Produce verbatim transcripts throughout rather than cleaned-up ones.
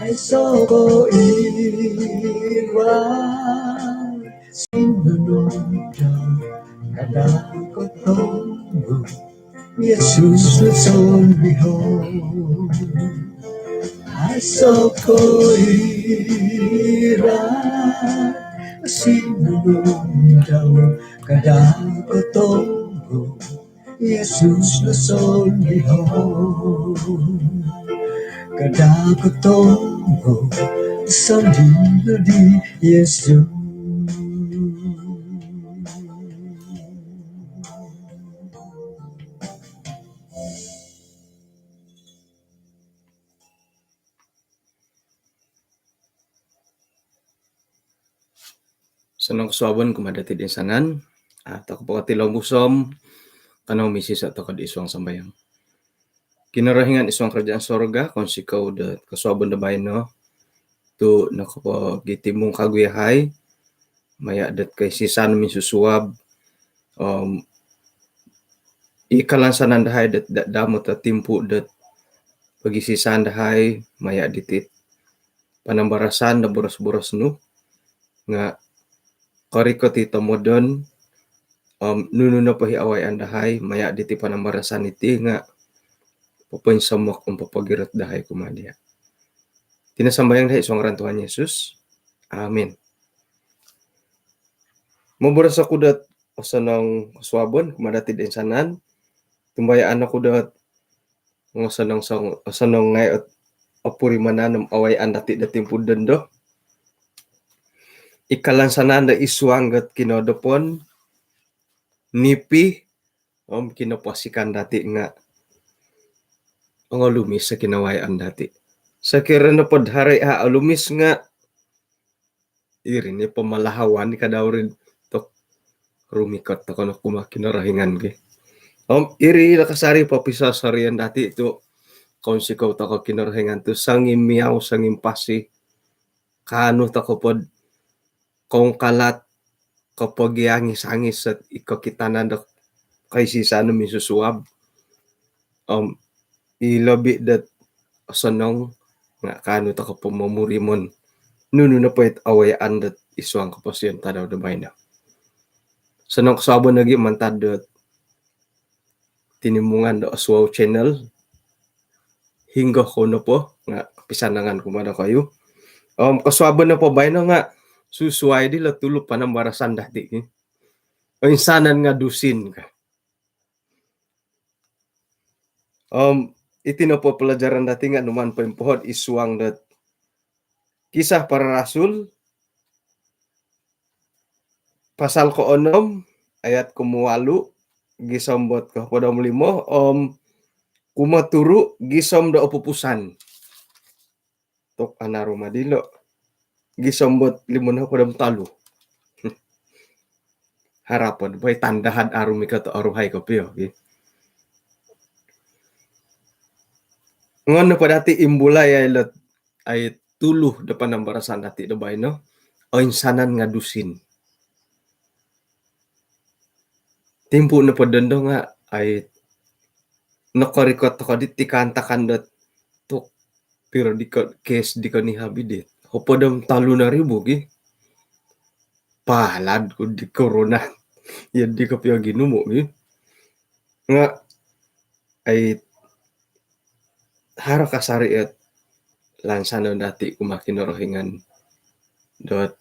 Aiso koirad sinunudau, kada kotongo Yesus no sondihon. Aiso koirad sinunudau, kada kotongo Yesus no sondihon. Kada kotongo sondihon di Yesus. Osonong kosuabon kumaa dati toinsanan. Ah, tokou po kotilombus om kanou misiso tokou id suang sambayang. Kinorohingan id suang kerajaan sorga, kounsikou do kosuabon do baino tu nokopogitimung kagu yahai maya dot koisisan minsusuab om i kalansanan dahai dot da- damot do timpu dot pogisisan dahai maya diti panambarasan do boros-boros nu nga korikot i tomodon om nunu nopo i awayaan dahai maya diti panambarasan iti nga popoinsomok om popogirot dahai kumaa dia. Iti no sambayang dahai id suang ngaran Tuhan Yesus. Amin. Moboros oku dot osonong kosuabon kumaa dati toinsanan. Tumbayaan oku dot ngosonong song- osonong ngai ot opurimanan om awayaan dati do timpu dondo. I kalansanan do id suang dot kinodopon, nipi om kinoposikan dati nga ongolumis o kinawayaan dati. Sokiro nopo do haro i a olumis nga iri ni pamalahawan i kadaurid tok rumikot tokou no kumaa Kinorohingan ki. Om iri no kasari popisosorian dati tu kounsikou tokou Kinorohingan tu sangimiau sangimpasi kaanu tokou po do kongkalat kopogiangis-angis sot i kokitanan do koisisan minsusuab. Om i lobi dot osonong nga kaanu tokou po momurimon nunu nopo it awayaan dot id suang koposion tadau do baino. Osonong kosuabon nogi mantad dot tinimungan do Osuau Channel. Hinggo kou nopo nga pisanangan kumaa dokoyu. Om kosuabon nopo baino nga susuai dilo tulu panambarasan dati ki. Oinsanan nga dusin ka. Om iti nopo pelajaran dati nga numan poimpohod id suang dot Kisah Para Rasul pasal koonom ayat komuwalu gisom dot kohopod om limo om kumoturu gisom do opupusan. Tok anaru ma dilo. Gisom dot limo nohopod om tolu. Harapon po i tanda dot aru mikot oruhai kopio ki. Ngono po dati imbulai ai lot ai tulu do panambarasan dati do baino, oinsanan nga dusin. Timpu nopo dondo nga ai nokorikot tokou diti kaantakan dot tok piro diko kes diko ni habi dit. Hopod om tolu noribu ki. Palad ku di korona. Iya di kopio ginumu ki. Nga ai haro kasari ot lansanon dati kumaa Kinorohingan dot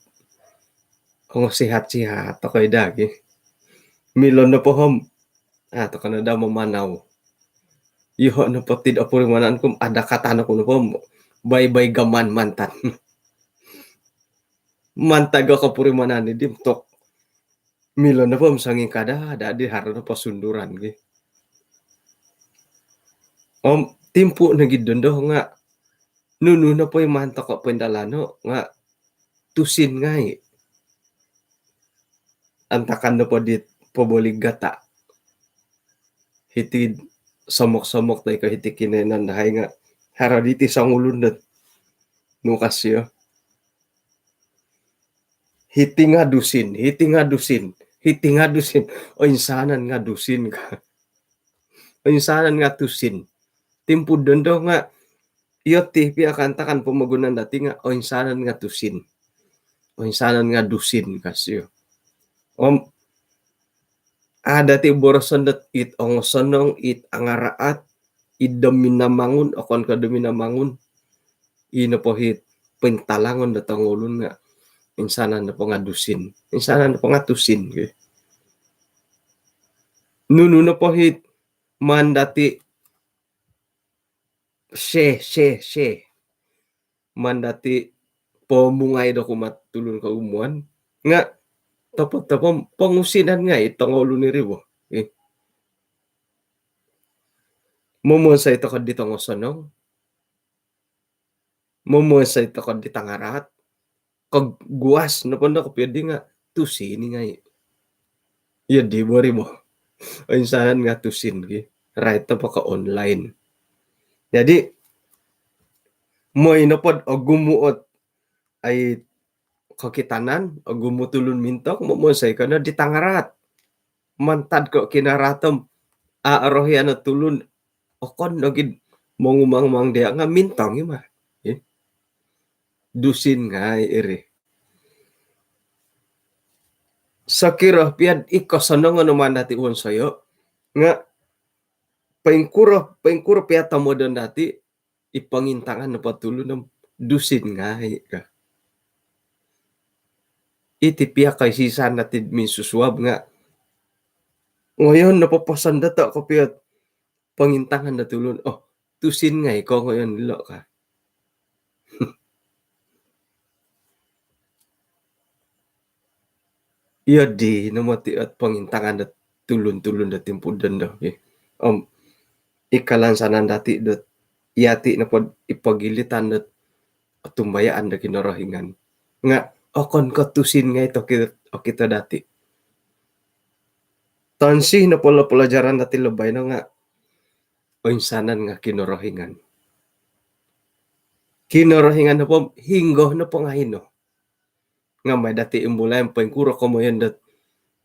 ongosihat-sihat tokou i dagi. Milo nopo om ah tokou no da mamanau. Iho nopo tid opurimanan ku om ada kata noku nopo om bai-bai gaman mantad. Mantad ga kopurimanan i di tok milo nopo om sanging kada dadi haro nopo sunduran gi. Om timpu nogi dondo nga nunu nopo i maan tokou poindalano nga tusin ngai. Antakan nopo dit poboli gata hiti somok-somok toi ko hiti kinoinan dahai nga haro diti songulun dot nukas yo. Hiti nga dusin, hiti nga dusin, hiti nga dusin. Oinsanan nga dusin ka. Oinsanan nga tusin. Timpu dondo nga Iyo ti pia kaantakan pomogunan dati nga oinsanan nga tusin. Oinsanan nga dusin ka sio. Om a' dati boroson dot it ongosonong, it angaraat, it do minamangun, okon ko do minamangun. Ino po it pointalangon do tongoulun nga insanan nopo nga dusin. Insanan nopo nga tusin, ki. Nunu nopo it maan dati se, se, se. Maan dati pomungai do kumaa tulun kogumuan. Nga topo-topo pongusinan ngai tongoulun iri bo. Eh. Momonsoi toko di tongosonong. Momonsoi toko di tangaraat. Koguas nopo ndo kopio di nga tusin i ngai. Iyo di bo ri bo. Oinsanan nga tusin ki. Rait nopo ko online. Jadi, moi nopo do ogumu ot ai kokitanan, ogumu tulun mintong, momonsoi ko no di tangaraat. Mantad ko kinaraatom, a' orohian o tulun, okon nogi do mongumang-umang dia nga mintong i ma. Eh. Dusin ngai iri. Sokiro pia do i kosonongon o maan dati wonsoyo, nga poingkuro, poingkuro pia tomodon dati, i pongintangan nopo tulun om dusin ngai ka. Iti pia koisisan dati minsusuab nga ngoyon nopo poson doto kopio pongintangan do tulun. Oh, tusin ngai ko ngoyon dilo ka. Iyo di no moti ot pongintangan do tulun-tulun do timpu dondo, eh. Om i kalansanan dati dot yati nopo i pogilitan dot otumbayaan do Kinorohingan. Nga okon ko tusin ngai to ki-, okito dati. Tonsi nopo lo pelajaran dati lo baino nga oinsanan nga Kinorohingan. Kinorohingan nopo hinggo nopo nga hino. Nga mai dati imbulai poingkuro komoyon dot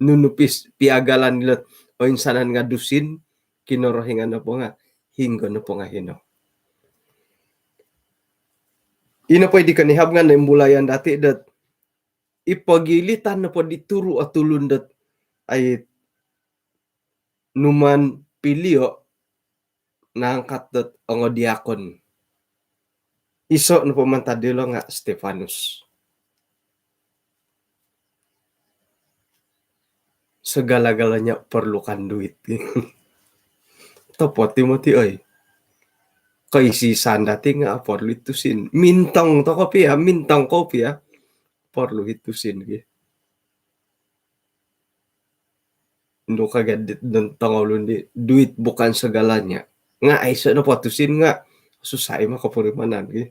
nunu pis piagalan dilo oinsanan nga dusin, Kinorohingan nopo nga hinggo nopo nga hino. Ino po di konihab nga noimbulayan dati dot i pogilitan nopo di turu o tulun dot ai numaan pilio naangkat dot ongo diakon. Iso nopo mantad dilo nga Stefanus. Segala-galanya perlukan duit. Topo Timoti oi. Koisisan dati nga porlu i tusin. Mintong toko pia, mintong ko pia. Porlu i tusin ki. Ndu kaga dit don tongoulun di duit bukan segalanya. Nga aiso nopo tusin nga susah i ma kopurimanan ki.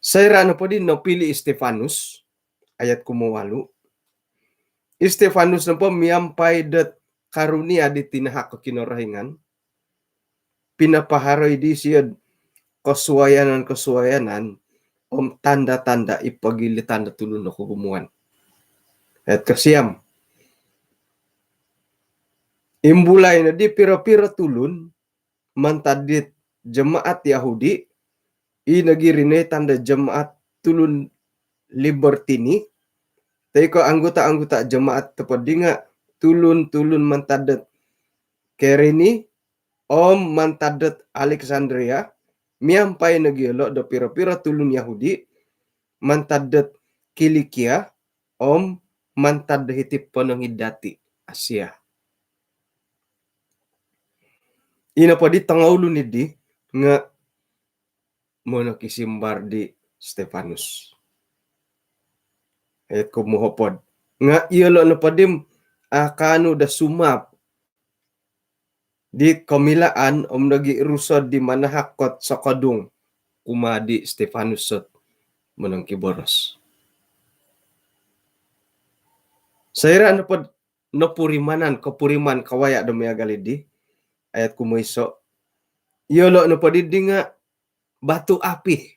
Soira nopo di nopili i Stefanus, ayat kumowalu. I Stefanus nopo miampai dot karunia di tinahak ko Kinorohingan, pinapaharo i disio do kosuayanan-kosuayanan om tanda-tanda i pogilitan do tulun do kogumuan. Ayat kosiam. Imbulai no di piro-piro tulun mantad dit jemaat Yahudi, i nogi rinoitan do jemaat tulun Libertini, toi ko anggota-anggota jemaat topod di nga tulun-tulun mantad dot Kirene om mantad dot Alexandria, miampai nogi yolo do piro-piro tulun Yahudi mantad dot Kilikia om mantad do hiti ponong id dati Asia. Ino po di tongoulun idi nga monokisimbar di Stefanus. Ayat kumohopod. Nga iyolo nopo di akaanu do sumap di komilaan om nogi rusod di manahak kot sokodung kumaa di Stefanus sot monongkiboros. Soira nopo nopurimanan, kopuriman kawaya do miagal idi, ayat kumoiso. Iyolo nopo di nga batu api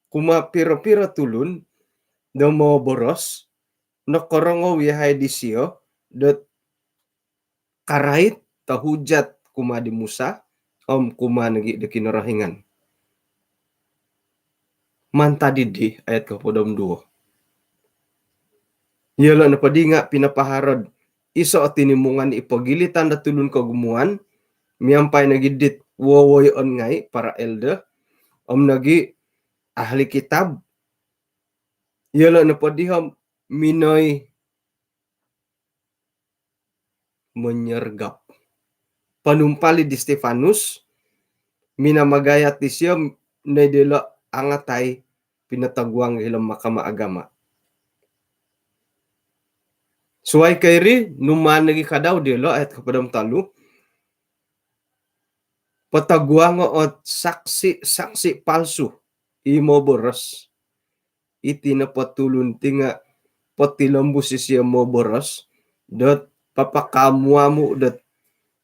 kumaa piro-piro tulun do moboros, nokorongou yahai disio dot karait tohujat kumaa di Musa om kumaa nogi' do Kinorohingan. Mantad iddi, ayat kohopod om duo. Iyolo' nopoddi nga' pinopoharo'd iso' o tinimungan i pogilitan do tulun kogumuan, miampai nogi' dit wowoyoon ngai', para elder, om nogi' ahli kitab. Iyolo' nopoddi om minoi menyergap. Panumpali di Stefanus, minamagayat disio, noi dilo' angatai pinotoguang ilo' mahkamah agama. Suwai ko' iri, numaan nogi' kadau dilo', ayat kohopod om tolu, potoguango' ot saksi-saksi palsu i moboros. Iti nopo tulun ti nga' potilombus isio moboros dot papakaamu-amu' dot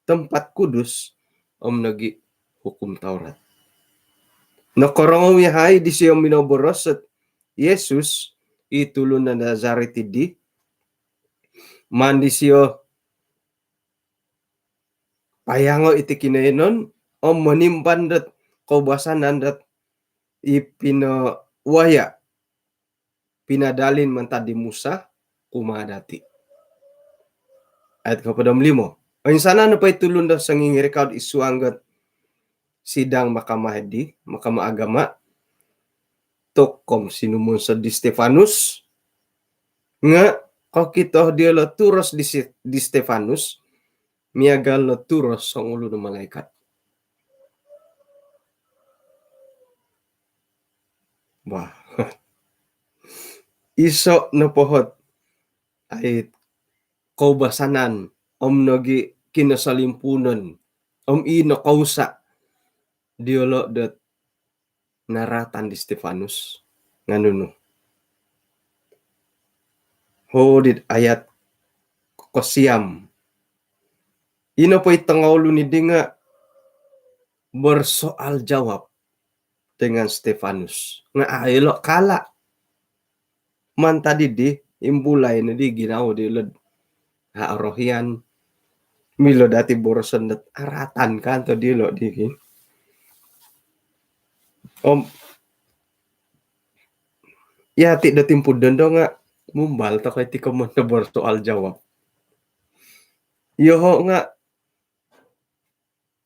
tempat kudus om nogi' hukum Taurat. Nokorongou iyahai disio minoboros dot Yesus, i tulun do Nazarit iddi, maan disio payango' iti kinoiyonon om monimban dot koubasanan dot i pinowaya', pinadalin mantad di Musa kumaa dati'. Ayat kohopod om limo. Oinsanan nopo i tulun do songingirikau'd id suang dot sidang mahkamah iddi, mahkamah agama, tu' om sinumonsod di Stefanus, nga' kokito diyolo' turos di si-, di Stefanus, miagal no turos songulun o malaikat. Wah. Iso' nopo ot ai koubasanan om nogi' kinosolimpuunon om i nokousa' diyolo' dot naratan di Stefanus nga' nunu. Hodi'd ayat kosiam. Ino po i tongoulun iddi nga' bersoal jawab dengan Stefanus. Nga' a' ilo' kala'. Mantad iddi, imbulai noddi ginawo dilo'd a' orohian. Milo dati' boroson dot aratan kanto dilo' di ki. Om, iyati' do timpu'd dondo nga' mumbal toko' iti komoyon do bersoal jawab. Iyoho' nga'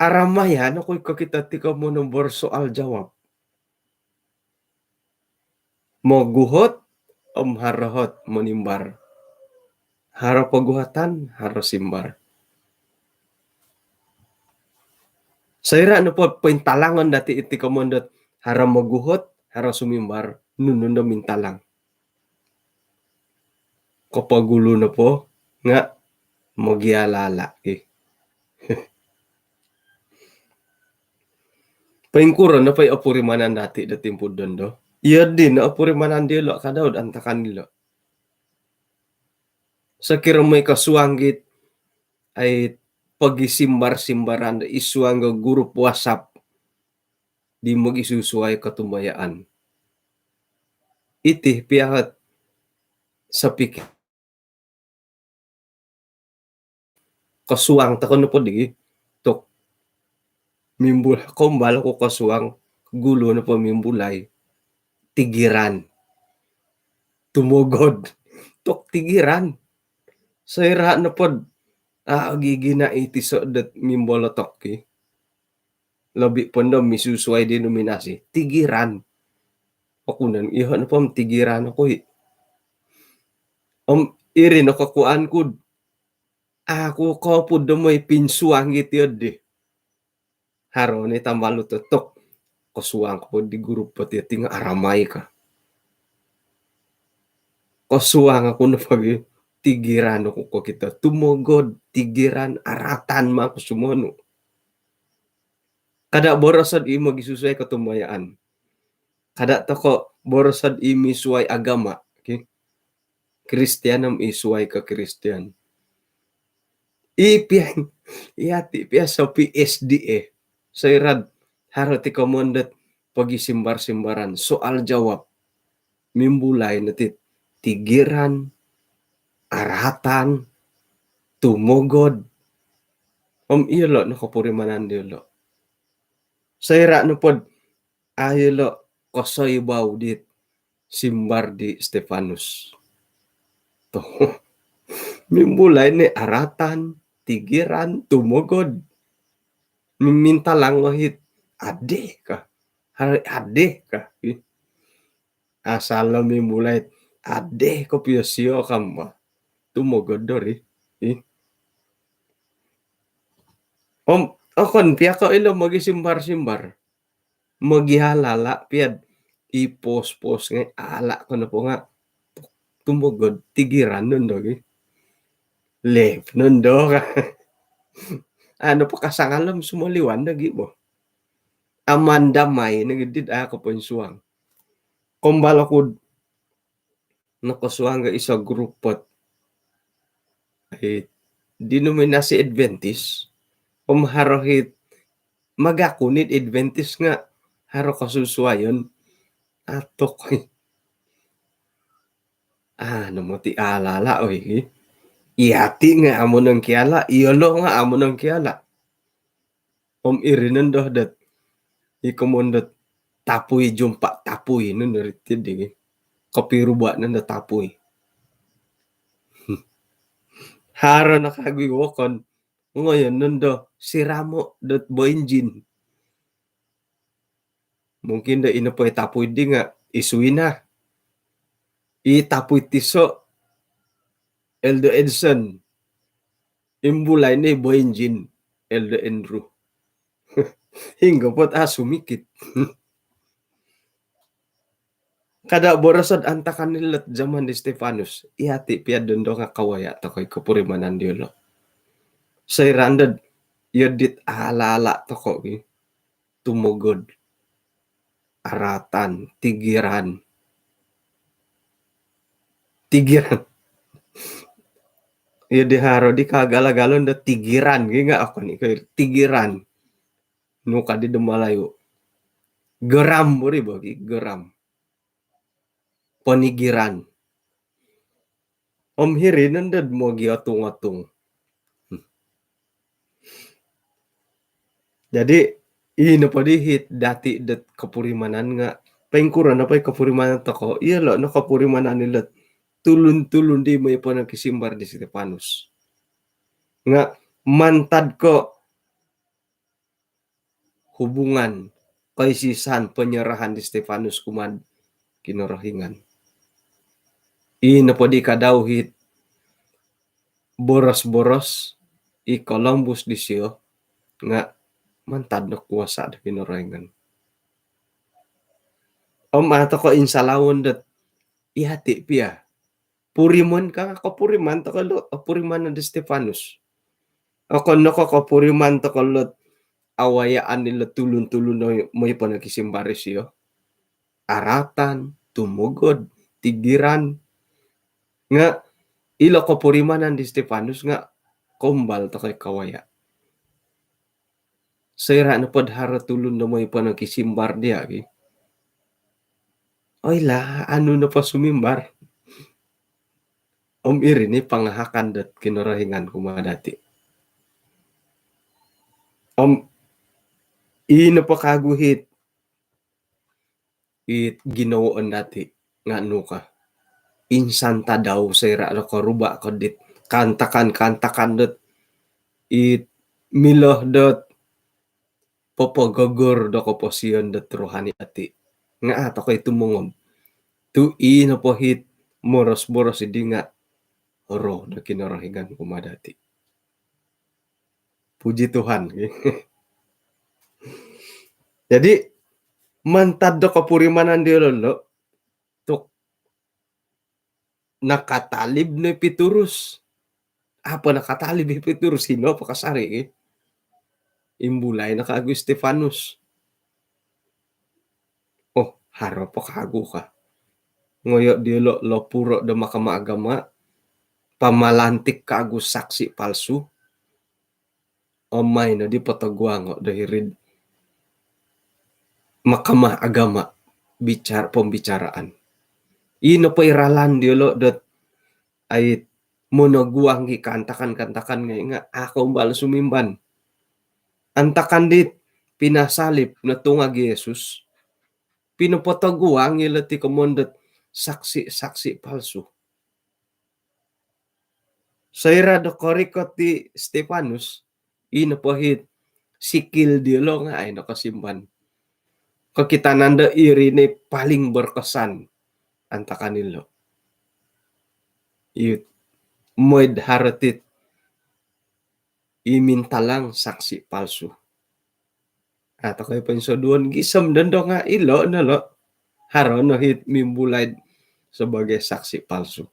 aramayan oku i kokito ti komoyon do bersoal jawab. Moguhot om haro ot monimbar. Haro poguhatan, haro simbar. Soira' nopo pointalangon dati' iti komoyon dot haro moguhot, haro sumimbar, nunu no mintalang. Kopogulu nopo nga' mogiala-ala ki. Poingkuro nopo i opurimanan dati' do timpu'd dondo? Iyo di no opurimanan dilo' kadau'd antakan dilo'. Sokiro moi kosuang git ai pogisimbar-simbaran do id suang do grup WhatsApp di mogisusuai kotumbayaan. Iti piya ot sopikir. Kosuang toko' nopo di tu' mimbul-, kombal oku kosuang, gulu nopo mimbulai, tigiran. Tumogod. Tu' tigiran. Soira' nopod a' gigina' iti so dot mimbolotok ki. Lobi' pondo misusuai denominasi. Tigiran. Oku nan, iyoho' nopo om tigiran oku i'. Om iri no kokuaan ku'd, aku kopud do moi pinsuang giti oddi. Haro ni tambalut tu' kosuang ko po di grup po ti, ti nga' aramai ka. Kosuang oku nopo gi, tigiran oku kokito. Tumogod, tigiran, aratan ma oku sumonu. Kada' boroso'd i mogisusuai kotumbayaan. Kada' toko' boroso'd i misuai agama. Okey. Kristian om i suai ko Kristian. I piya, iyati' piya sopi SDA. Soira'd haro ti komoyon dot pogisimbar-simbaran, soal jawab. Mimbulai no ti tigiran, aratan, tumogod. Om iyolo' no kopurimanan diyolo'. Soira' nopod a' iyolo' kosoibau dit simbar di Stefanus, to, mimbulai ni aratan, tigiran, tumogod. Mimintalang o hit, adih ka. Haro adih ka. Asal lo mimbulai, adih kopio sio kamba. Tumogod dori. Ih. Om okon pia ko' ilo mogisimbar-simbar. Mogialala' pia'd i pos-pos ngai' ala' ko nopo nga' tumogod, tigiran nondo gi. Lep nondo ka. Anu po kasangalom sumoliwan do gi bo. Aman damai no gi dit a' kopoinsuang. Kombal oku'd nokosuang ga iso grup ot, ai, denominasi Adventist. Om haro hit mangaku nit Adventist nga' haro kosusuayon. Atok. Anu moti alala' oi. Iyati' nga' amu nongkiala', iyolo' nga' amu nongkiala'. Om iri nondo dot, i komon dot tapui jumpa tapui nondo ri ti di. Kopiruba' nondo tapui. Haro no kagu i wokon, ngoyon nondo siramo' dot boinjin. Mungkin do ino po i tapui di nga' i Suina. I tapui tiso', Elder Edson. Imbulai ni boinjin, Elder Andrew. Hinggo pot a' sumikit. Kada' borosod antakan ilot zaman di Stefanus. Iyati' pia dondo nga' kawaya' toko' i kopurimanan diyolo'. Soira' ndod iyo dit ala-ala' toko' gi. Tumogod. Aratan, tigiran. Tigiran. Iyo di haro di kagala-galon do tigiran gi nga' okon i ko' tigiran. Nu ka di do Malayu. Geram buri bagi, geram. Ponigiran. Om hiri nondo dot mogiotung-otung. Jadi, ino po di hit dati' dot kopurimanan nga', poingkuro nopo i kopurimanan toko', iyolo' no kopurimanan ilot tulun-tulun di moi po nokisimbar di Stefanus. Nga' mantad ko' hubungan, koisisan, penyerahan di Stefanus kumaa'd Kinorohingan. Ii nopo di kadau hit boros-boros i kolombus disio nga' mantad no kuasa do Kinorohingan. Om a' toko' insalawon dot iyati' pia. Purimon ka, kopuriman toko' lo, opuriman di Stefanus. Okon no ko' kopuriman toko' lo awayaan ilo tulun-tulun do moi po nokisimbar disio. Aratan, tumogod, tigiran. Nga' ilo kopurimanan di Stefanus nga' kombal toko' i kawaya'. Soira' nopod haro tulun do moi po nokisimbar diya' ki. Oilaan nu nopo sumimbar. Om iri ni pangahakan dot Kinorohingan kumaa dati'. Om ii nopo kagu hit it ginawoon dati' nga' nu ka. Insan tadau soira' do koruba' ko dit kaantakan-kaantakan dot it milo dot popogogor do koposion dot rohani dati'. Nga' a' toko' i tumongob. Tu' ii nopo hit moros-boros di nga' Roh do Kinorohingan kumaa dati'. Puji Tuhan. Jadi, mantad do kopurimanan diyolo' lo, tu' nakatalib no i Pitrus. Apo nakatalib i Pitrus, hino po kasari' ki. Imbulai no kagu i Stefanus. Oh, haro po kagu ka. Ngoyo' diyolo' lopuro' do mahkamah agama, pamalantik kagu saksi palsu. Om mai no di potoguango' do hiri'd mahkamah agama bicar-, pembicaraan. Ii nopo i ralan diyolo' dot ai monoguang i kaantakan-kaantakan ngai' nga' a' kombal sumimban. Antakan dit pinasalib notungag i Yesus, pinopotoguang ilo ti komoyon dot saksi-saksi palsu. Soira do korikot i Stefanus, i nopo hit sikil diolo nga ai nokosimban. Kokitanan do iri ni paling berkesan antakan ilo. Iyot mooi do haro tit i mintalang saksi palsu. Atau koi poinsoduon gisom dondo nga ilo no lo. Haro no hit mimbulai sebagai saksi palsu.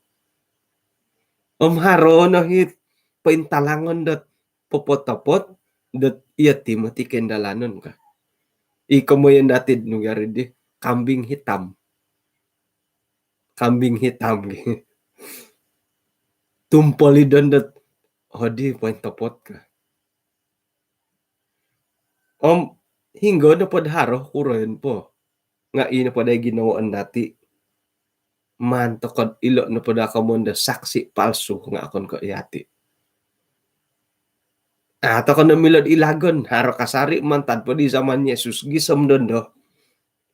Om haro no hit pointalangon dot popot-popot dot iya ti moti kendalanon ka. I komoyon dati do nugari di kambing hitam. Kambing hitam gi. Tumpolidon dot hodi pointopot ka. Om hinggo nopo do haro kuroyon po. Nga i nopo dai ginawoon dati. Maan toko do ilo nopo do komoyon do saksi palsu nga okon ko iyati. Ah, toko no milo do ilagon, haro kasari mantad po di zaman Yesus gisom dondo.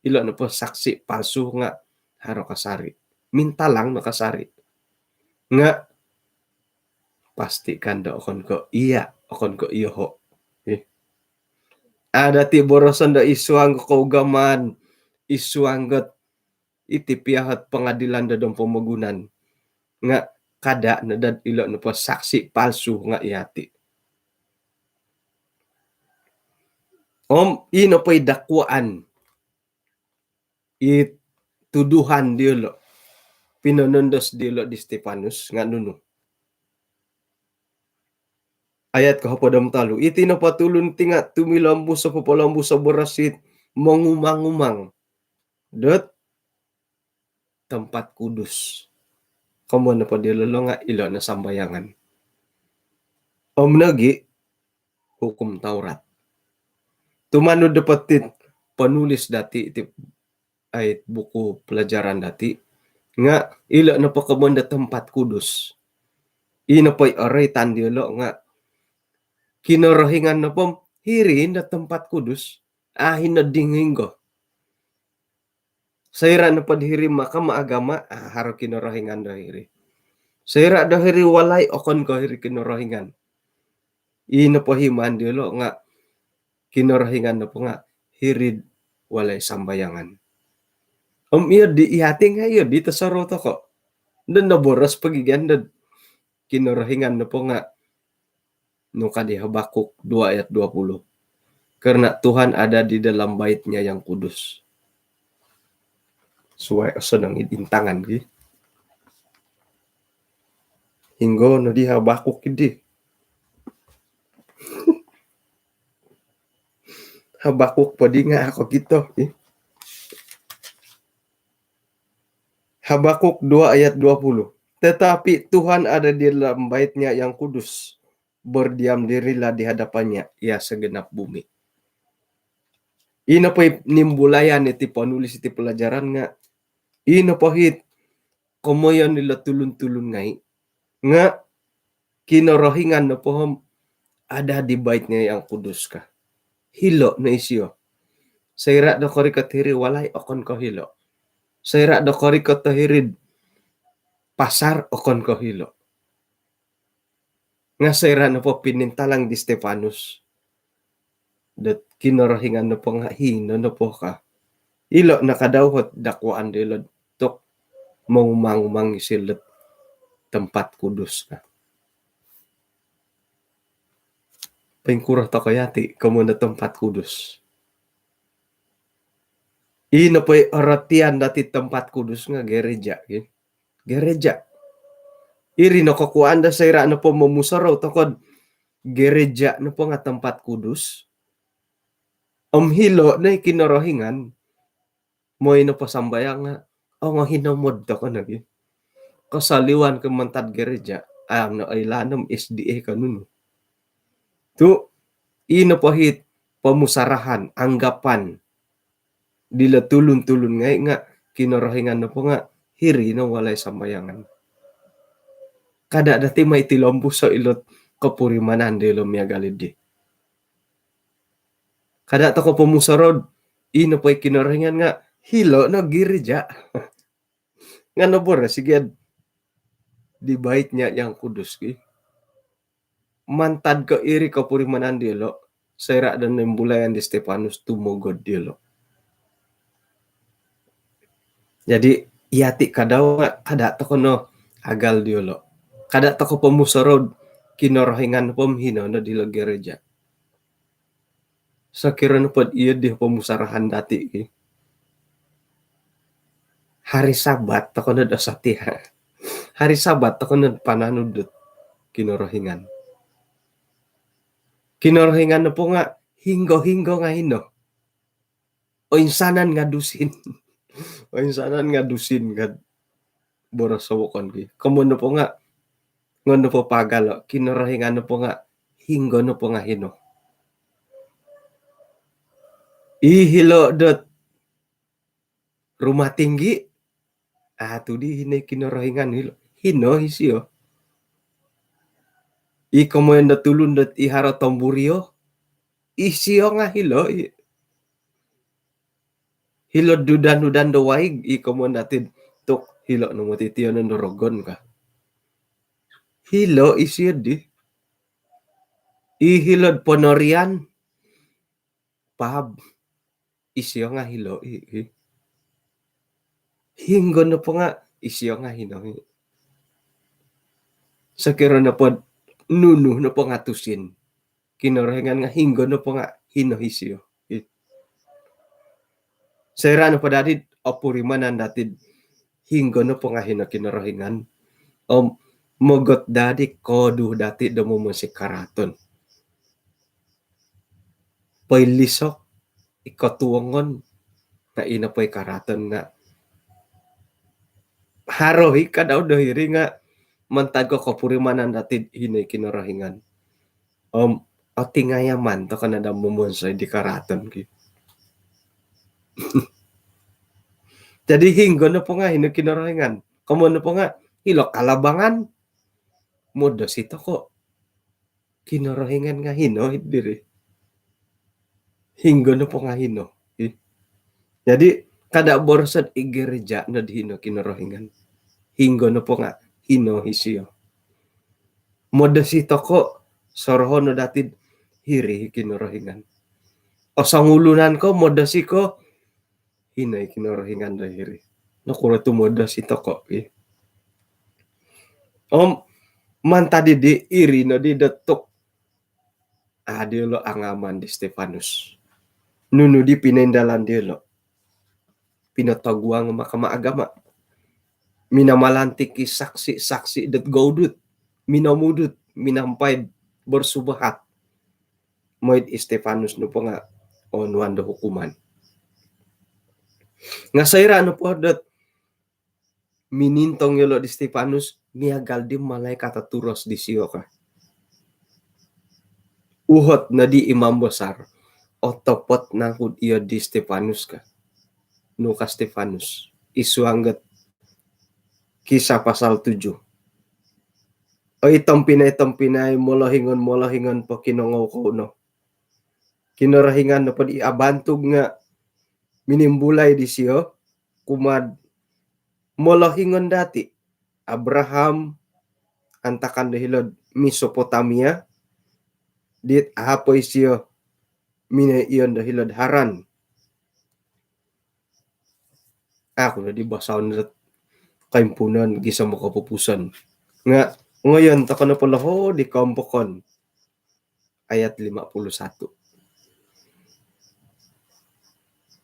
Ilo nopo saksi palsu nga haro kasari. Mintalang no kasari. Nga pastikan do okon ko iya, okon ko iyoho. Eh. Ada ti boroson do id suang kougamaan, id suang got iti pihak pengadilan do dom pomogunan. Nga kada no dad ilo nopo saksi palsu nga iyati. Om i nopo i dakwaan, i tuduhan diolo, pinonondos diolo di Stefanus nga nunu? Ayat kohopod om tolu. Iti nopo tulun ti nga tumilombus o popolombus o boros it mongumang-umang dot tempat kudus. Komoyon nopo diolo lo nga ilo no sambayangan. Om nogi hukum Taurat. Tumanud nopo tit penulis dati ti ai buku pelajaran dati nga ilo nopo komoyon do tempat kudus. I nopo i oroitan diolo nga Kinorohingan nopo hiri no tempat kudus. Ah, hino dinginggo. Soira nopo do hiri Mahkamah Agama, ah, haro Kinorohingan do hiri. Soira do hiri walai, okon ko hiri Kinorohingan. I nopo himan diolo nga Kinorohingan nopo nga hiri'd walai sambayangan. Om iyo di iyati nga iyo di tosorou toko. Dondo boros pogi gia do Kinorohingan nopo nga nu ka di Habakuk dua ayat dua puluh. Karena Tuhan ada di dalam bait-Nya yang kudus. Suai osonong id intangan gi. Hinggo no di Habakuk di. Habakuk po di nga okito gi. Habakuk dua ayat dua puluh. Tetapi Tuhan ada di dalam bait-Nya yang kudus. Berdiam dirilah di hadapan-Nya, ya segenap bumi. I nopo i nimbulayan iti penulis iti pelajaran nga i nopo hit komoyon dilo tulun-tulun ngai nga Kinorohingan nopo om ada di bait-Nya yang kudus ka. Hilo no isio. Soira do korikot hiri walai, okon ko hilo. Soira do korikot hiri'd pasar, okon ko hilo. Nga soira nopo pinintalang di Stefanus dot Kinorohingan nopo nga hino nopo ka. Ilo no kadau hot dakwaan dilo tu mongumang-umang isio dot tempat kudus ka. Poingkuro toko yati komoyon do tempat kudus? I nopo i orotian dati tempat kudus nga gereja gi. Gereja. Iri no kokuaan do soira nopo momusorou toko do gereja nopo nga tempat kudus. Om hilo no i Kinorohingan, mooi nopo sambayang nga ongohinomod toko nogi. Kosoliwan ko mantad gereja, am no oilaan om S D A ka nunu. Tu i nopo hit pomusarahan, anggapan dilo tulun-tulun ngai nga Kinorohingan nopo nga hiri no walai sambayangan. Kada dati mai tilombuso ilo kopurimanan dilo miagal di. Kada' toko' pomusorou, ino po i Kinorohingan nga' hilo' no gereja. Nga' noboros i gia di baitnya yang kudus ki. Mantad ko' iri kopurimanan diyolo', soira' do nimbulaian di Stefanus tumogod diyolo'. Jadi, iyati' kadau nga' kada' toko' no agal diyolo'. Kada' toko' pomusorou, Kinorohingan po om hino no dilo' gereja. Sokiro nopod iyo di pomusarahan dati' ki, hari Sabat toko' nod osotia'. Hari Sabat toko' nod pananud dot Kinorohingan. Kinorohingan nopo nga' hinggo-hinggo nga' hino. Oinsanan nga' dusin. Oinsanan nga' dusin kad boros o wokon ki. Komoyon nopo nga', ngon nopo pagal o, Kinorohingan nopo nga' hinggo nopo nga' hino. I hilo' dot rumah tinggi, a' tu' di hino i Kinorohingan, hilo', hino isio. I komoyon do tulun dot i haro tomburio, isio nga' hilo' i. Hilo'd dudan-dudan do waig, i komoyon dati'd tu' hilo' no moti tiyonon do rogon ka. Hilo' isio di. I hilo'd ponorian, pub, isio nga' hilo' i, i. Hinggo nopo nga' isio nga' hino i. Sokiro nopod nunu nopo nga' tusin, Kinorohingan nga' hinggo nopo nga' hino isio i. Soira' nopo dadi'd opurimanan dati'd hinggo nopo nga' hino Kinorohingan, om mogot dadi' koduh dati' do momonsoi karaaton. Poilisok i kotuongon, nga' ino po i karaaton nga' haro i kadau do hiri nga' mantad ko' kopurimanan dati'd hino i Kinorohingan. Om otingayaman toko' no do momonsoi di karaaton ki. Jadi hinggo nopo nga' hino Kinorohingan. Komoyon nopo nga' hilo' kalabangan, modosi toko', Kinorohingan nga' hino i diri. Hinggo nopo nga' hino i. Jadi kada' borosod i gereja nod hino Kinorohingan. Hinggo nopo nga' hino isio. Modosi toko', sorohon no dati'd hiri i Kinorohingan. Osongulunan ko, modosi ko, hino i Kinorohingan do hiri. Nokuro tu' modosi toko' i. Om mantad di iri nodi dot tu' a' diyolo' angaman di Stefanus. Nunu di pinoindalan diyolo'? Pinotoguang Mahkamah Agama. Minamalantik i saksi-saksi dot goudut, minomudut, minampai'd bersubahat. Moi'd i Stefanus nopo nga' onuan do hukuman. Nga' soira' nopo dot minintong iyolo' di Stefanus, miagal di malaikat o turos disio ka. Uhot nodi imam bosar, otopot nangku'd iyo di Stefanus ka. Nu ka Stefanus i suang dot Kisah pasal tujuh. Oi tompinai-tompinai, molohingon-molohingon, pokinongou kou no. Kinorohingan nopod i abantug nga' minimbulai disio kumaa'd molohingon dati', Abraham, antakan do hilo'd Mesopotamia, dit a' po isio minoiyon do hilo'd Haran. Aku nodi basaon dot koimpuunon gisom kopupuson. Nga' ngoyon toko' nopo loho' di koompokon. Ayat lima puluh satu.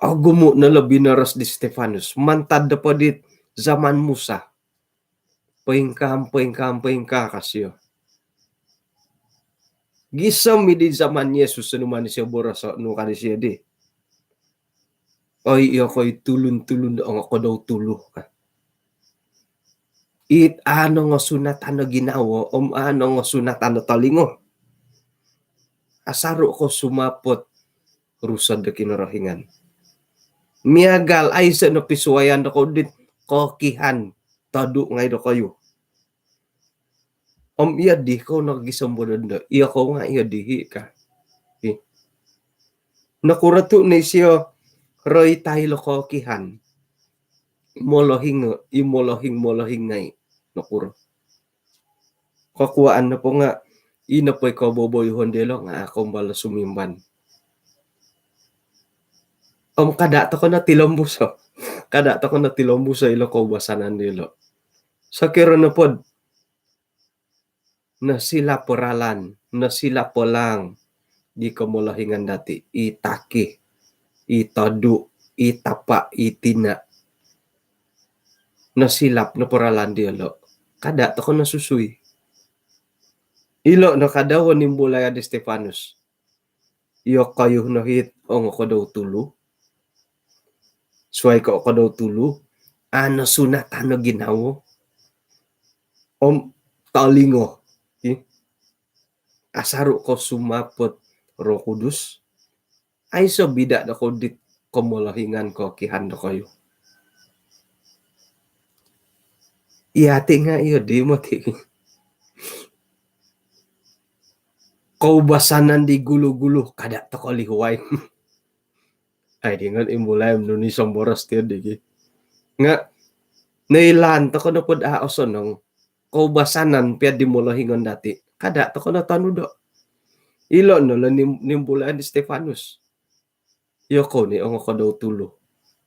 Ogumu' no lo binoros di Stefanus mantad nopo di zaman Musa. Poingkaa, poingkaa, poingkaa ka sio. Gisom i di zaman Yesus, onu maan isio boroso', nu ka disio di, oi, iyokoi tulun-tulun do ongokodou tulu ka. It a' nongosunatan o ginawo om a' nongosunatan o tolingo. Asaru' kou sumapot Rusod do Kinorohingan. Miagal aiso no pisuayan dokoyu dit kokihan todu ngai dokoyu. Om iyo dii kou no gisom do dondo, iyo kou nga iyo dii ka. Hi. Nokuro tu' ni sio roitai lo kokihan? Molohing, i molohing, molohing ngai'. Nokuro? Kokuaan nopo nga' i nopo i koboboyuhon dilo' nga' a' kombal sumimban. Om kada' toko' no tilombuso'. Kada' toko' no tilombuso' ilo koubasanan dilo'. Sokiro nopod nosilap o ralan, nosilap o laang di komolohingan dati', i taki, i todu, i tapa, i tina. Nosilap nopo ralan diyolo', kada' toko' no susui. Ilo' no kada' o nimbulai di Stefanus. Iyokoyu no hit ongokodou tulu. Suwai ko' okodou tulu, a' nosunatan o ginawo om tolingo. Hi. Asaru' ko sumapot Roh Kudus, aiso' bida' dokou dit komolohingan kokihan dokoyu. Iyati' nga' iyo di moti'. Koubasanan di gulu-gulu kada' toko' lihuai. Ai, dingan imbulai nunu i somboros tiyo digi. Nga' noilaan toko' nopod a' osonong, koubasanan piya di molohingon dati', kada' toko' no tonudo'. Ilo' no lo nim-, nimbulai di Stefanus. Iyokou ni ongokodou tulu.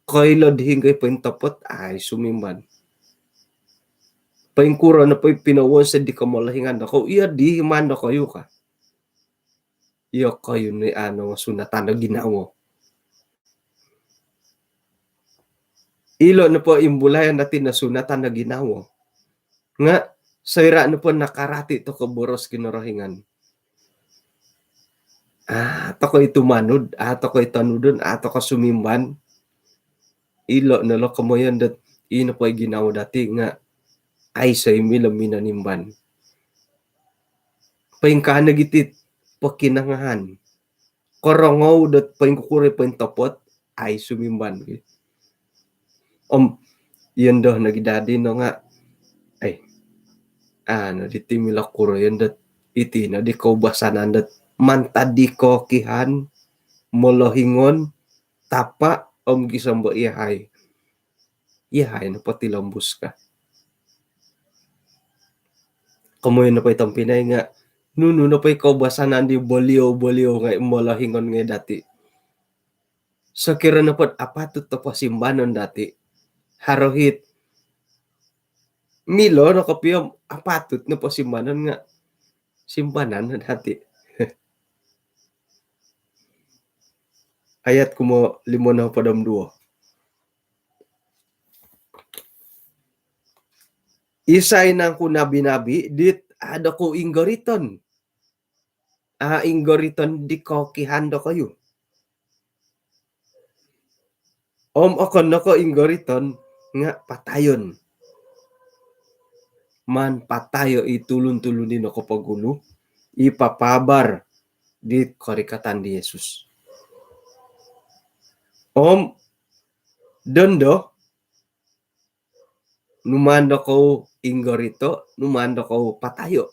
Koilo di hinggo i pointopot, ai sumimban. Poingkuro nopo i pinowonsoi di komolohingan dokou, iyo di man dokoyu ka. Iyokoyu ni a' nosunatan o ginawo. Ilo' nopo imbulayan dati' nosunatan o ginawo. Nga' soira' nopo nakarati toko' boros Kinorohingan, a' toko' i tumanud, a' toko' i tonudon, a' toko' sumimban. Ilo' no lo komoyon dot i nopo i ginawo dati' nga' aiso' i milo minonimban. Poingkaa nogi' ti pokinongohan. Korongou dot poingkukuro i pointopot, ai sumimban. Om iyo ndo nogi' dadi no nga', ai, a' no diti milo kuroyon dot iti no di koubasanan dot mantad di kokihan, molohingon, tapa' om gisom bo iyahai. Iyahai nopo tilombus ka. Komoyon nopo i tompinai nga' nunu nopo i koubasanan di boliou-boliou ngai', molohingon ngai' dati', sokiro nopod apatut do posimbanon dati', haro hit milo no kopio apatut no posimbanon nga' simbanan no dati'. Ayat kumo limo nohopod om duo. Isai nangku nabi-nabi dit a' dokou inggoriton? A' inggoriton di kokihan dokoyu. Om okon no ko' inggoriton nga' patayon. Maan patayo' i tulun-tulun di nokopogulu, i papaabar di korikatan di Yesus. Om dondo, numaan dokou inggorito, numaan dokou patayo'.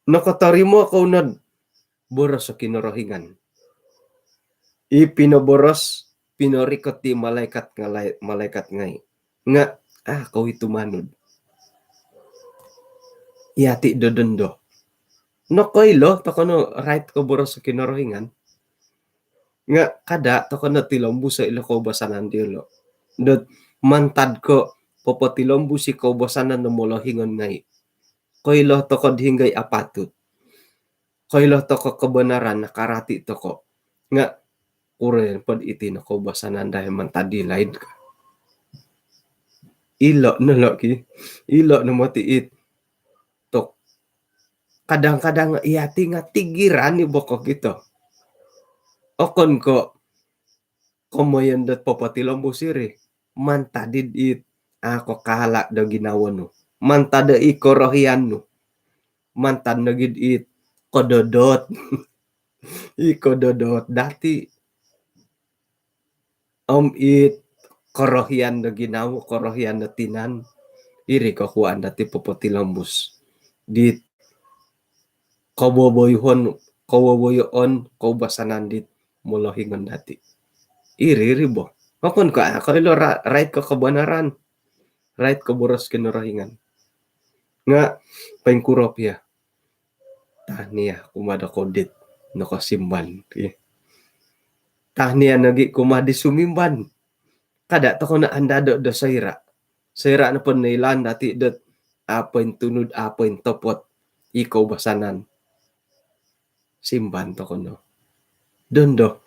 Nokotorimo kou nod boros o Kinorohingan i pinoboros, pinorikot di malaikat ngalai-, malaikat ngai'. Nga' a' kou i tumanud. Iyati' do dondo. Nokoilo toko' no rait ko boros o Kinorohingan. Nga' kada' toko' no tilombuso' ilo koubasanan diyolo'. Dot mantad ko' popotilombus i koubasanan do molohingon ngai', koilo toko'd hinggoi apatut. Koilo toko' kobonaran, nakarati toko'. Nga' kuroyon pod iti no koubasanan dahai mantad di laid ka. Ilo' no lo' ki. Ilo' no moti' it tok. Kadang-kadang iyati' nga' tigiran i bokok ito. Okon ko' komoyon dot popotilombus iri. Mantad id it a' ko kaala' do ginawo nu. Mantad do i korohian nu. Mantad nogi'd it kododot. I kododot dati'. Om it korohian do ginawo, korohian do tinan, iri kokuaan dati' popotilombus dit koboboyuhon kowowoyoon koubasanan dit molohingon dati'. Iri-iri bo. Okon ko' a' koilo ra-, rait ko' kabanaran. Rait ko' boros Kinorohingan. Nga' poingkuro pia. Tahniah kumaa dokou dit nokosimban. Tahniah nogi' kumaa di sumimban. Kada' toko no andado' do soira'. Soira' nopo noilaan dati' dot a' pointunud, a' pointopot i koubasanan, simban toko no. Dondo.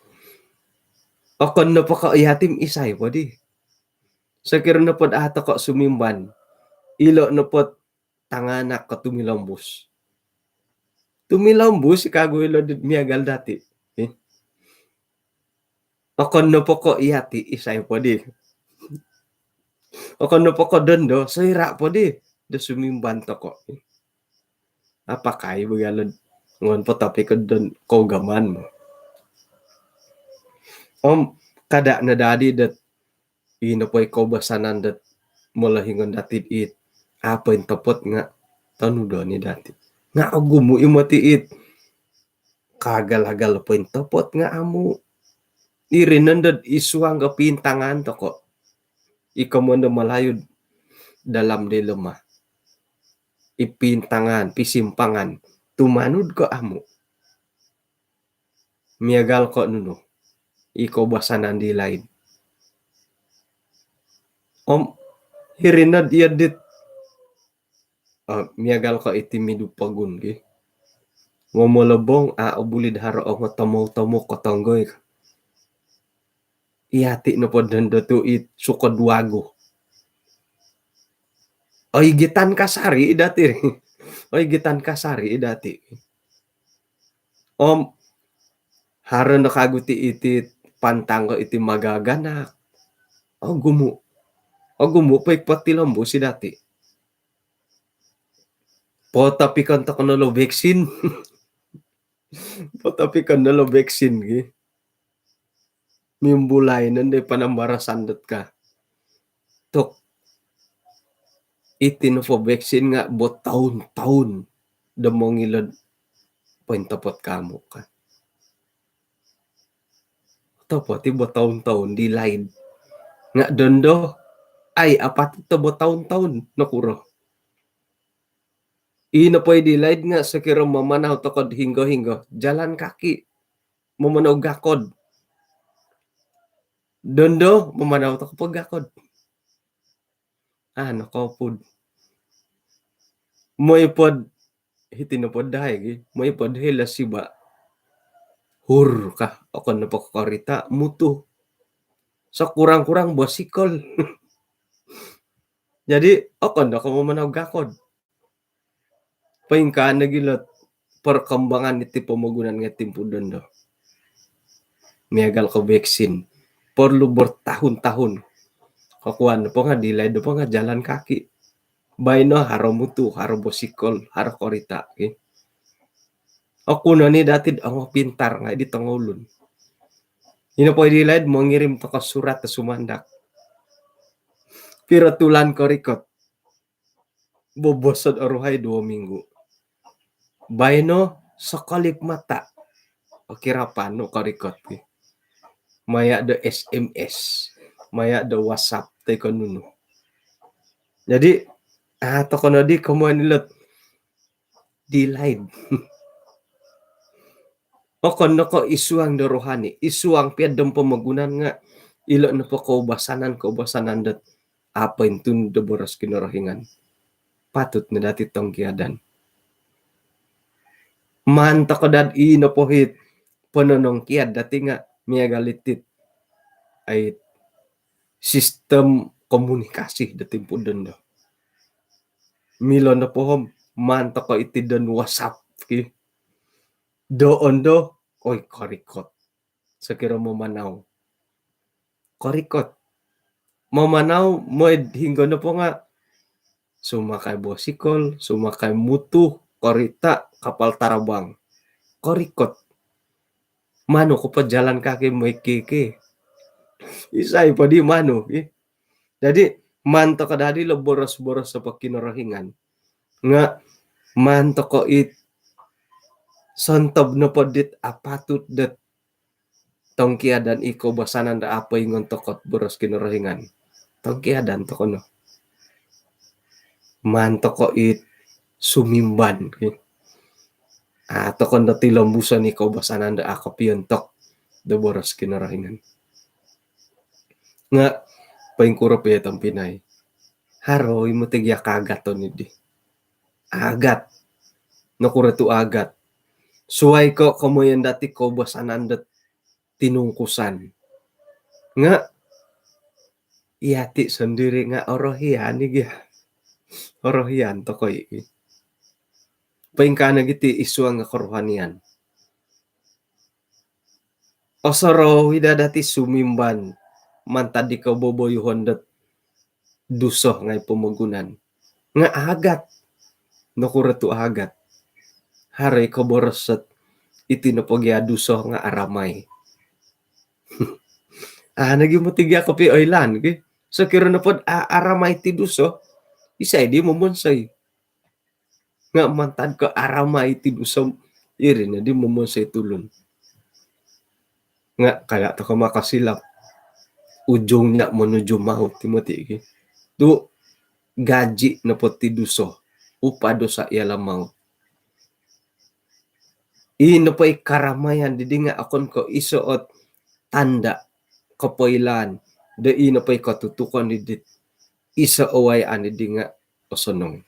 Okon nopo ko' iyati om isai po di. Sokiro nopo dot a' toko sumimban, ilo' nopo tanganak ko tumilombus. Tumilombus i kagu ilo di miagal dati'. Eh. Okon nopo ko' iyati, isai po di. Okon nopo ko' dondo, soira' po di do sumimban toko. Apakai bo gia lo ngon po topik ko don kougaman mo. Om kada' no dadi dot ino po i koubasanan dot molohingon dati' it a' pointopot nga' tonudon i dati'. Nga' ogumu' i moti it kaagal-agal pointopot nga' amu'. Iri nondo i suang ko pintangaan toko. I komoyon do Malayu dalam dilema. I pintangaan, pisimpangan. Tumanud ko amu'. Miagal ko' nunu i koubasanan di laid. Om hiri nod iyo dit, eh, miagal ko' iti midu pogun gi. Momolobong a' obuli do haro ongo tomou-tomou kotonggoi. Iyati' nopo dondo tu' it sukod wagu. Oigitan kasari' i dati'. Oigitan kasari' i dati'. Om haro no kagu ti iti pantang ko iti magaganak. Ogumu'. Ogumu' po i potilombus i dati'. Potopikon toko no lo vaksin. Potopikon no lo vaksin gi. Mimbulai nondo i panambarasan dot ka. Tok. Iti nopo vaksin nga' bertahun-tahun do mongilo do pointopot ko amu' ka. Otopot i bertahun-tahun di laid. Nga' dondo, ai apatut do bertahun-tahun, nokuro. Ino po i di laid nga' sokiro mamanau toko do hinggo-hinggo, jalan kaki. Mamanau gakod. Dondo, mamanau toko po gakod. Ah, nokopud. Moi pod, hiti nopo dahai gi, moi pod hilo siba. Hur kah, okon nopo ko korita', mutu. Sekurang-kurang bosikol. Jadi, okon no ko mamanau gakod. Poingkaa nogi lo perkembangan iti pomogunan ngai' timpu dondo. Miagal ko vaksin. Perlu bertahun-tahun. Kokuan nopo nga' di laid nopo nga' jalan kaki. Baino haro mutu, haro bosikol, haro korita'. Okon oni dati' do ongo pintar ngai' di tongoulun. Ino po i di laid mongirim toko surat do sumandak. Piro tulan korikot. Bobos od oruhai dua minggu. Baino sekelip mata. Okirapan nu korikot ki. Maya' do S M S. Maya' do WhatsApp toi ko nunu. Jadi, ah, toko nodi komoyon ilo di laid. Okon no ko id suang do rohani, id suang pia do pomogunan nga' ilo nopo koubasanan, koubasanan dot a' pointunud do boros Kinorohingan. Patut no dati' tongkiadan. Maan toko dad i nopo it pononongkiad dati' nga' miagal iti it, ai, sistem komunikasi do timpu dondo. Milo nopo om maan toko iti don WhatsApp ki. Dondo, oi, korikot. Sokiro mamanau. Korikot. Mamanau, moi hinggo nopo nga' sumakai bosikol, sumakai mutu, korita', kapal tarabang. Korikot. Manu ko po jalan kaki moi kiki. Isai po di manu, ih. Jadi, maan toko dadi lo boros-boros apa Kinorohingan. Nga' maan toko it Sontob nopo dit apatut dot tongkiadan i koubasanan do apo ingon tokot boros Kinorohingan. Tongkiadan toko no. Maan toko it sumimban. A toko no tilombuson i koubasanan do a kopiontok do boros Kinorohingan. Nga poingkuro pia tompinai. Haro i moti gia kaagaton idi. Agat. Nokuro tu agat? Suai ko komoyon dati koubasanan dot tinungkusan. Nga iyati sondiri nga orohian i gia. Orohian toko i. Poingkaa nogi ti id suang nga kerohanian. Osorou i daa dati sumimban mantad di koboboyuhon dot duso ngai pomogunan. Nga agat. Nokuro tu agat? Haro i koboros dot iti nopo gia duso nga aramai. A nogi moti gia kopioilaan ki. Sokiro nopo dot a- aramai ti duso, isai di momonsoi? Nga mantad ko aramai ti duso, iri no di momonsoi tulun. Nga kada toko makasilap. Ujungnya menuju maut ti moti ki. Tu gaji nopo ti duso, upah dosa ialah maut. I nopo i karamayan didi nga okon ko iso ot tanda kopoilaan do i nopo i kotutukon didi iso o wayaan didi nga osonong.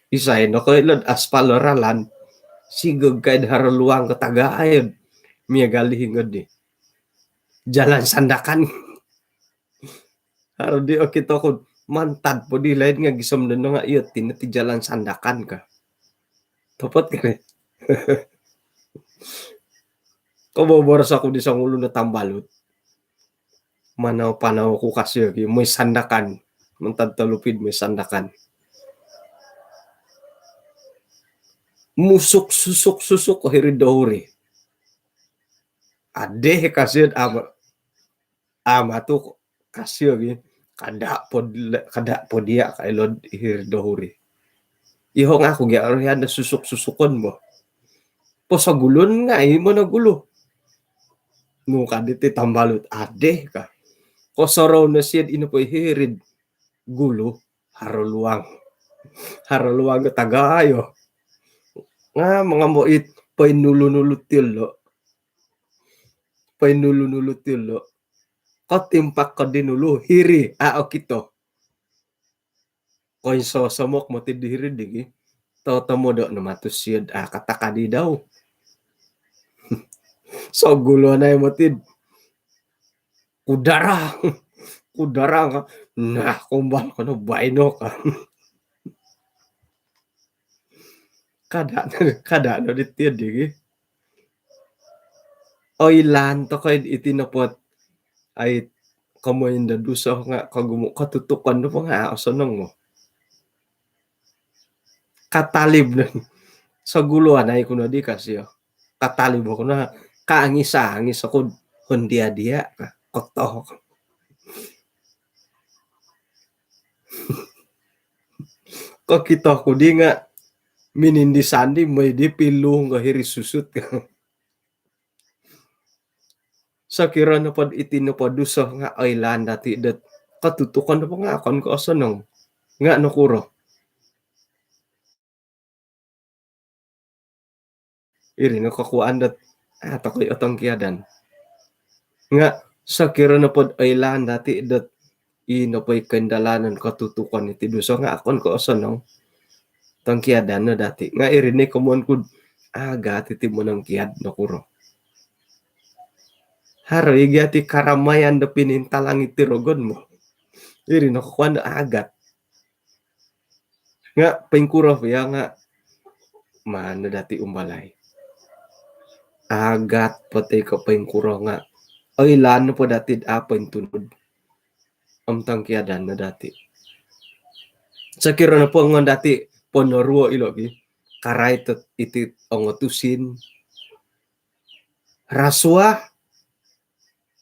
Isai nokoilo dot aspal o ralan, sigog kai do haro luang ko tagayo miagal di hinggo di. Jalan Sandakan. Haro di okito ku mantad po di lain nga gisom do nongo iyo ti no ti Jalan Sandakan ka. Topot kali. Koboboros oku di songulun o tambalut. Manau-panau oku kasio ki, moi Sandakan. Mantad Telupid moi Sandakan. Musuk susuk susuk ko hiri dohuri. Adeh kasio ama. Ama tu kasio gi, kada po, kada po dia kailo hiri dohuri. Iho nga aku gi orohian do susuk-susukon bo. Posogulun ngai monogulu. Nu ka diti tambalut adeh ka. Kosorou no sio ino po hiri gulu, haro luang. Haro luang ko tagayo. Nga mangamo it poinulu-nulu tilo. Poinulu-nulu tilo. Kotimpak ko di nulu hiri a okito. Koinsosomok moti di hiri digi. Totomodo no matus siod a kataka di dau. Sogulonai moti. Kudara. Kudara nga. Nah, kombal kono baino ka. Kada, kada no di tiod digi. Oilaan toko iti nopo dot ai komoyon do duso nga kogumu kotutukon nopo nga osonong mo. Katalib no. Soguluanai ku no di kasio. Katalib oku no, kaangis-angis oku hondia-dia ka. Kotoh. Kokito ku di nga minindi sandi moi di pilung ko hiri susut. Sokiro nopo dot iti nopo duso nga oilaan dati dot kotutukon nopo nga okon ko osonong. Nga nokuro? Iri no kokuaan dot a tokoi otongkiadan. Nga sokiro nopo dot oilaan dati dot i nopo i koindalanon kotutukon iti duso nga okon ko osonong. Tongkiadan no dati. Nga iri ni komoyon ku dot agat iti monongkiad nokuro. Haro i gia ti karamayan do pinintalang iti rogon mo. Iri no kokuaan dot agat. Nga poingkuro pia nga maan no dati umbalai. Agat po toi ko poingkuro nga oilaan nopo dati dot a pointunud. Om tongkiadan no dati. Sokiro nopo ngon dati ponoruo ilo gi. Karait iti ongo tusin. Rasuah.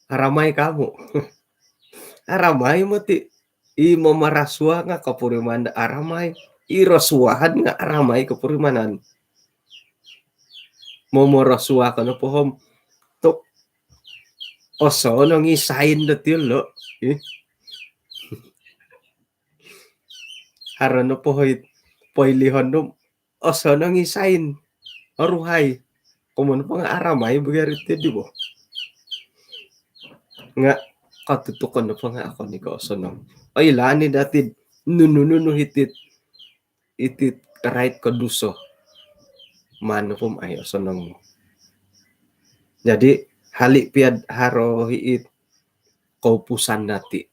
Aramai kamu. Aramai moti. I mamarasuah nga kopuriman do aramai. I rasuahan nga aramai kopurimanan. Momorosuai ko nopo om tu' osonong i sain dot ilo. Ih. Haro nopo hoi poilihon tu' osonong i sain. Oruhai. Komoyon nopo nga' aramai bo gia ri ti di bo. Nga' katutukon nopo nga' okon i ko' osonong. Oilaan i dati nunu-nunu hiti, iti rait ko duso. Maan nopo om ai osonong. Jadi hali' pia'd haro i it koupusan dati'.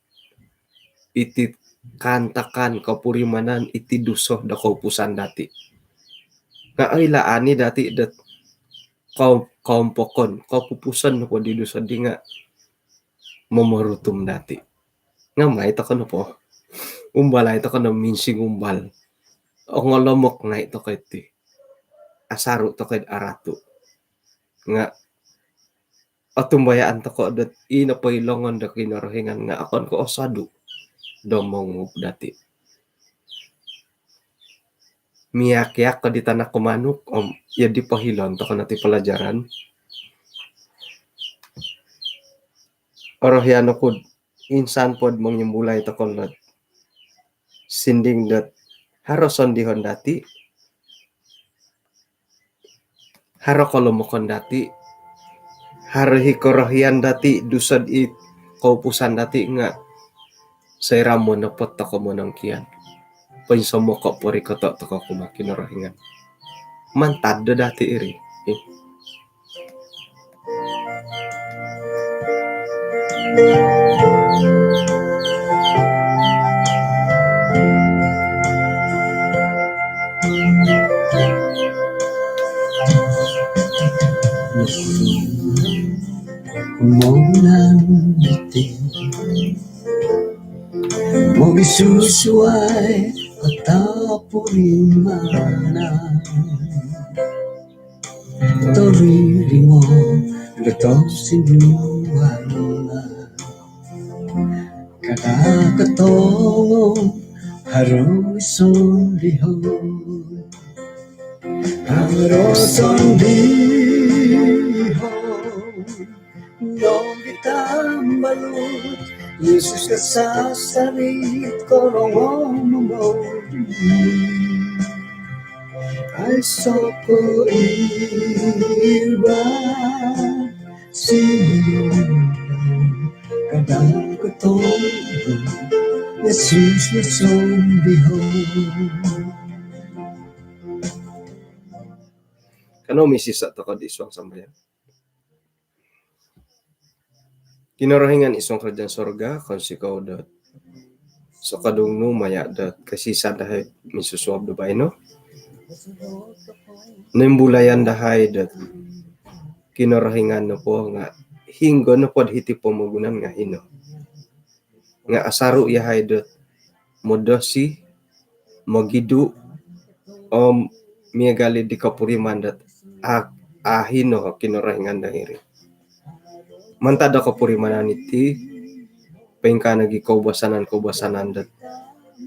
Iti kaantakan kopurimanan iti duso do koupusan dati'. Nga' oilaan i dati' dot kou-, koumpokon, koupupuson nopo di duso di nga' momorutum dati'. Nga' mai toko' nopo. Umbalai toko' no minsingumbal. Ongolomok ngai' toko' iti. Asaru' toko' id aratu'. Nga' otumbayaan toko' dot ino po i longon do Kinorohingan nga' okon ko' osodu' do monguhup dati'. Miak-iak ko di tanak ko manuk, om iyo di pohilon toko' no ti palajaran. Orohian oku'd insan pod mongimbulai toko' lot sinding dot haro sondihon dati', haro kolomokon dati', haro i korohian dati', duso'd i koupusan dati' nga' soira' monopot toko' monongkiad, poinsomok ko' porikoto' toko' kumaa Kinorohingan. Mantad do dati' iri. Ih. Monang iti mogisusuai o topurimanan. Toriringo do tosinduan kada' kotongou haro sondihon. Haro sondihon nogi tambalut Yesus kasasarit korongou momoli. Aiso' ko' iba sino kada' kotongou Yesus no sondihon. Kanou misisa' toko' di suang sambayang. Kinorohingan id suang karajaan sorga, kounsikou dot sokodung nu maya' dot kosisa' dahai minsusuab do baino. Noimbulayan dahai dot Kinorohingan nopo nga' hinggo nopo do hiti pomogunan nga' hino. Nga' asaru' iyahai dot modosi, mogidu', om miagal i di kopuriman dot a-, a' hino Kinorohingan dahai ri. Mantad do kopurimanan iti, poingkaa nogi koubasanan-koubasanan dot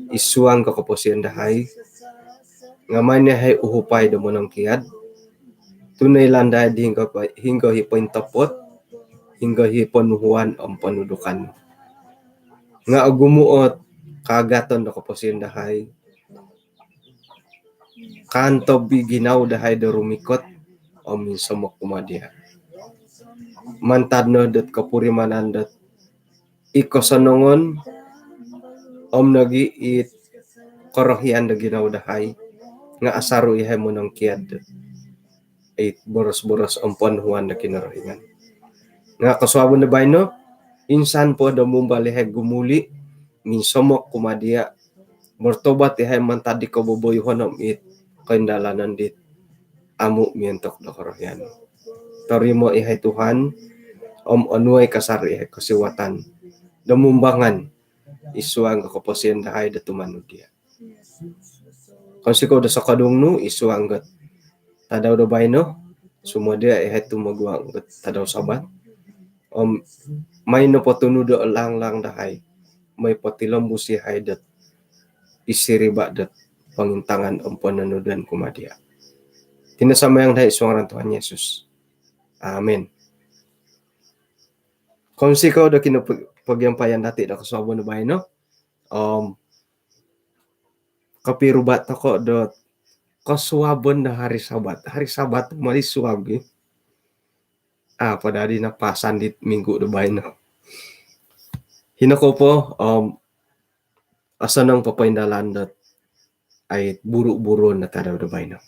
id suang ko koposion dahai, nga' maan iyahai uhupai do monongkiad, tu' noilaan dahai di hinggo, hinggo i pointopot, hinggo i ponuhuan om ponudukan. Nga' ogumu' ot kaagaton do koposion dahai, kaantob i ginawo dahai do rumikot om minsomok kumaa diya'. Mantad no dot kopurimanan dot i kosonongon om nogi i korohian do ginawo dahai, nga' asaru' iyahai monongkiad dot i boros-boros om ponuhuan do Kinorohingan. Nga' kosuabon do baino, insan po do mumbal iyahai gumuli', minsomok kumaa diya', mortobat iyahai mantad di koboboyuhon om it koindalanon dit amu' miontok do korohian. Torimo' iyahai Tuhan, om onuai kasari' iyahai kosiwatan do mumbangan id suang ko koposion dahai do tumanud diya'. Kounsikou do sokodung nu id suang dot tadau do baino, sumodia' iyahai tumoguang dot tadau Sabat. Om mai nopo tunud do laang-laang dahai, moi potilombus iyahai dot id siriba' dot pongintangan om pononudan kumaa diya'. Iti no sambayang dahai id suang ngaran Tuhan Yesus. Amin. Kounsikou do kinopogiampayan dati do kosuabon do baino. Om kopiruba tokou do kosuabon do hari Sabat. Hari Sabat mari suab gi. Apa dadi napasan di minggu do baino. Hino kou po, om osonong popoindalan dot ai buru-buruon do tadau do baino.